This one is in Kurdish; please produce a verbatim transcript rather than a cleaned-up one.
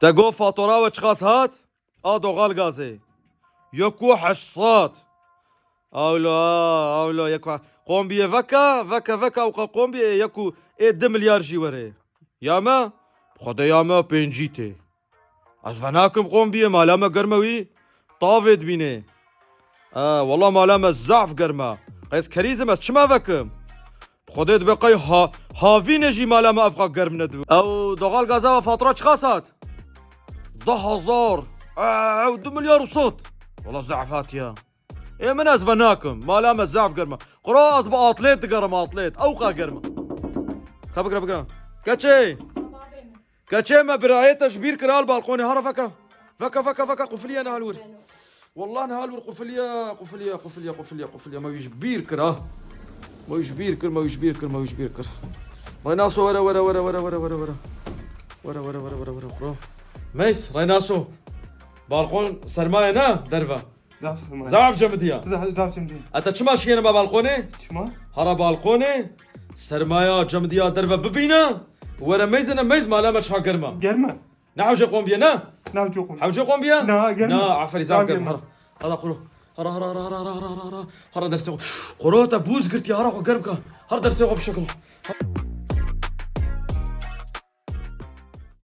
Te got fatura we çiqas hat? A doğal gazê. Yek û heşt sed. Awla, awla, yek û, qombiyê veke, veke, veke, ewqa qombiyê yek û ê du milyar jî were. Ya me? Xwedê ya me pêncî tê. Ez venakim qombiyê, mala me germe wî tavê dibînê. E, wela mala me zaf germe. Qey ez kerîz im, ez çima vekim? Xwedê dibe qey ha-, havînê jî mala me evqa germ nedibe. Ew doğal gaza ve fatura çiqas hat? Deh hezar. Ew du milyar û sed. Wela zaf hatiye. Ê min ez venakim. Mala me zaf germe. Qura ez bi atlet digerim, atlet. Ewqa germe. Ka bigre, bigre. Keçê. Keçê me birayê te ji bîr kira li balkonê. Hara veke. Veke, veke, veke. Qufiliye niha li wir. Wallah niha li wir qufiliye, qufiliye, qufiliye, qufiliye, qufiliye. Me wî ji bîr kira. Me wî ji bîr kir, me wî ji bîr kir, me wî ji bîr kir. Reynaso were, were, were, were, were, were, were. Were, were, were, were, were, kuro. Meys, Reynaso. Balkon sermaye ne derve. Zaf sermaye. Zaf cemidiya. Zaf, zaf cemidiya. Ete çima şiyene me balkonê? Çima? Hara balkonê. Sermaya cemidiya derve bibîne. Were meyzene meyz mala me çha germa. Germa. Ne hewce qombiye ne? Ne hewce qombiye? Hewce qombiye? Na, germa. Na, aferî zaf germa. Hara. Hara quro. Hara, hara, hara. Hara dersê xo. Quro te bûz girtiye, hara xo germ ka. Hara dersê xo bişekil.